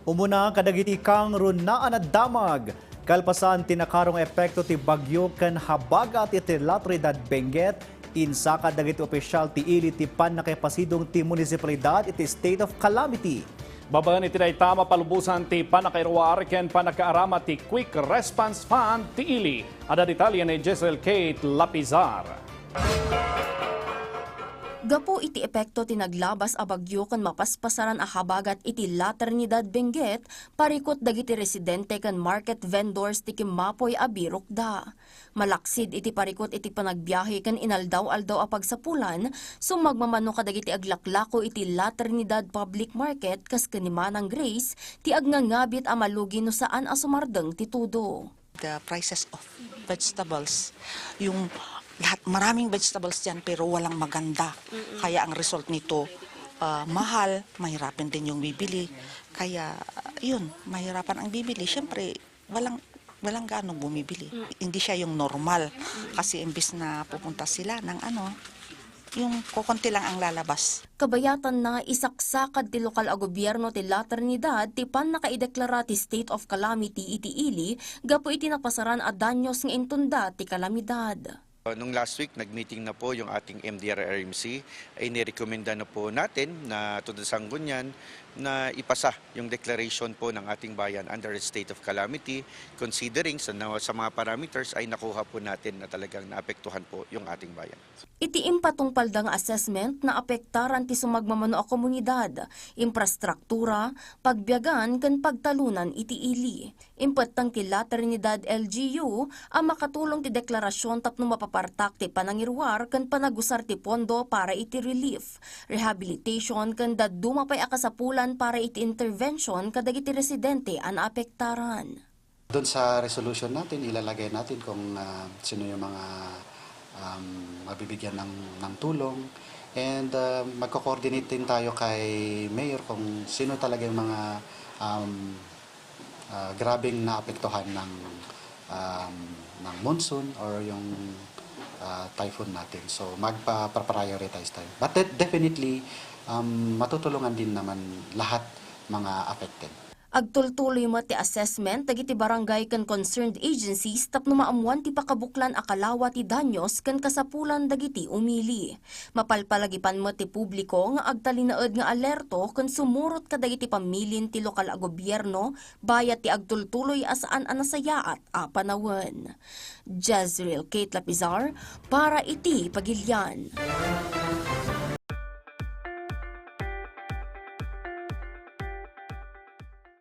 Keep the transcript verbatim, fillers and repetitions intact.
Umuna kadagiti kangrunaan a damag. Kalpasan ti nakaro nga epekto ti bagyo ken habagat iti La Trinidad Benguet, insaka dagiti opisyal ti ili ti pannakaipasidong ti munisipalidad iti state of calamity. Babaen iti dayta, mapalubosan ti pannakairuar ken pannakaarama ti Quick Response Fund ti ili. Adda detalye ni Giselle Kate Lapizar. Gapu iti epekto ti naglabas a bagyo ken mapaspasaran a habagat iti La Trinidad Benguet, parikut dagiti residente ken market vendors ti kimmapoy a birukda. Malaksid iti parikut iti panagbiahe ken inaldaw-aldaw a pagsapulan, sumagmamano kadagiti aglaklako iti La Trinidad Public Market kas ken ni Manang Grace ti agngangabit a malugi no saan a sumardeng ti tudo. The prices of vegetables, yung lahat, maraming vegetables diyan pero walang maganda. Kaya ang result nito, ah, mahal, mahirapan din yung bibili. Kaya, yun, mahirapan ang bibili. Siyempre, walang, walang gaano bumibili. Hindi siya yung normal. Kasi imbis na pupunta sila ng ano, yung kokonti lang ang lalabas. Kabayatanna, isaksakad ti lokal a gobierno ti La Trinidad ti pannakaideklara ti state of calamity iti ili gapu iti napasaran a danyos nga intunda ti kalamidad. Nung last week, nag-meeting na po yung ating M D R R M C. Inirekomenda na po natin na to the Sangguniang na ipasa yung declaration po ng ating bayan under a state of calamity, considering sa, na, sa mga parameters ay nakuha po natin na talagang naapektuhan po yung ating bayan. Iti impatungpalda nga assessment, naapektaran ti sumagmamano a komunidad, infrastruktura, pagbiagan ken pagtalunan iti ili. Impettang ti La Trinidad L G U a makatulong ti deklarasyon tapno mapapartak ti panangiruar ken panagusar ti pondo para iti relief, rehabilitation ken dadduma pay a kasapulan para iti intervention kadagiti residente a naapektaran. Doon sa resolution natin, ilalagay natin kung, ah, sino yung mga, um, mabibigyan ng, ng tulong. And, ah, magko-coordinate din tayo kay Mayor kung sino talaga yung mga, um, ah, grabeng naapektuhan ng, um, ng monsoon or yung, ah, typhoon natin. So, magpa-prioritize tayo. But de-, definitely, um, matutulungan din naman lahat mga affected. Agtultuloy met ti assessment dagiti barangay ken concerned agencies tapno maammuan ti pakabuklan a kalawa ti danyos ken kasapulan dagiti umili. Mapalpalagipan met ti publiko nga agtalinaed nga alerto ken sumurot kadagiti pamilin ti lokal a gobierno bayat ti agtultuloy a saan a nasayaat a panawen. Jezreel Kate Lapizar para iti Pagilian.